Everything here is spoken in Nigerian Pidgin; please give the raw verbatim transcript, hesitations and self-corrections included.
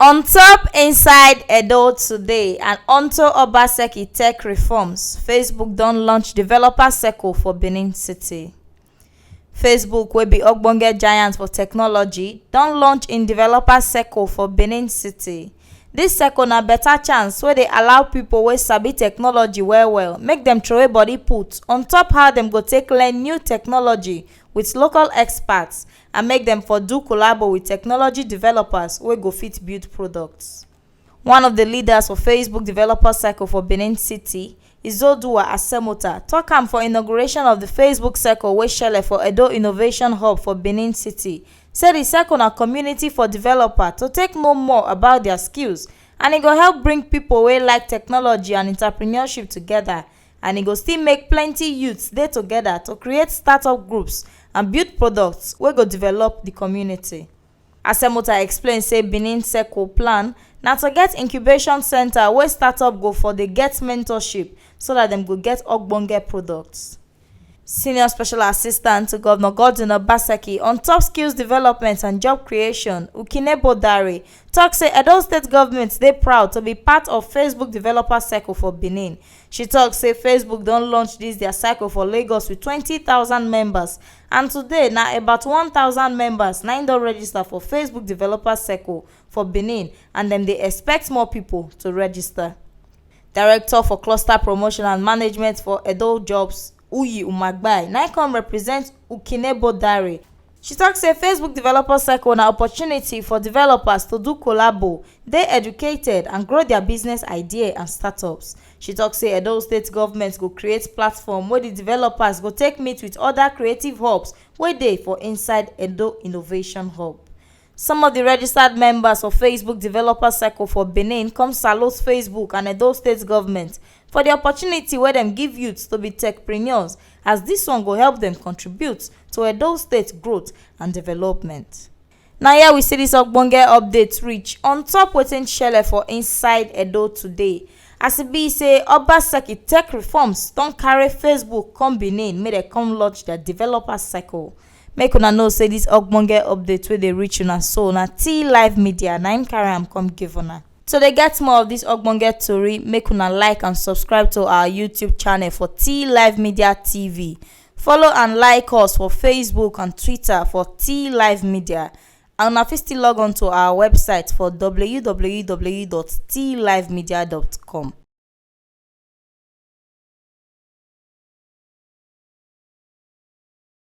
On top inside Edo today and onto Obaseki tech reforms, Facebook don launch developer circle for Benin City. Facebook, wey be ogbonge giant for technology, don launch im developer circle for Benin City. Dis circle na better chance wey dey allow pipo wey sabi technology well well make dem throway body put on top how dem go take learn new technology with local experts and make dem for do collabo with technology developers wey go fit build products. One of di leaders for Facebook developer circle for Benin City, Izodua Asemota, tok am for inauguration of di Facebook circle wey shele for Edo Innovation Hub for Benin City, say di circle na community for developer to take know more about dia skills and e go help bring pipo wey like technology and entrepreneurship togeda, and e go still make plenty youths dey togeda to create startup groups and build products wey go develop di community. Asemota explain say Benin Circle plan na to get incubation centre wey startup go for dey get mentorship so dat dem go get ogbonge products. Senior Special Assistant to Governor Godwin Obaseki on top skills development and job creation, Ukinebo Dare, tok say Edo State Government dey proud to be part of Facebook Developer Circle for Benin. She tok say Facebook don launch dis dia circle for Lagos wit twenty thousand members, and today na about one thousand members na im don register for Facebook Developer Circle for Benin, and dem dey expect more pipo to register. Director for Cluster Promotion and Management for Edo Jobs, Uyi Umagbai, na im come represent Ukinebo Dare. She tok say Facebook Developer Circle na opportunity for developers to do collabo, dey educated and grow dia business idea and startups. She tok say Edo State Government go create platform wey di developers go take meet wit oda creative hubs wey dey for inside Edo Innovation Hub. Some of di registered members for Facebook Developer Circle for Benin come salute Facebook and Edo State Government for di opportunity wey dem give youths to be techpreneurs, as dis one go help dem contribute to Edo State growth and development. Na here we see dis ogbonge update reach on top wetin shele for inside Edo today, as e be say Obaseki tech reforms don carry Facebook come Benin make dem come launch dia developer circle. Make una know say dis ogbonge update wey dey reach una so na T Live Media na im carry am come give una. To dey get more of dis ogbonge tori, make una like and subscribe to our YouTube channel for T Live Media T V. Follow and like us for Facebook and Twitter for T Live Media. And una fit still log on to our website for w w w dot t live media dot com.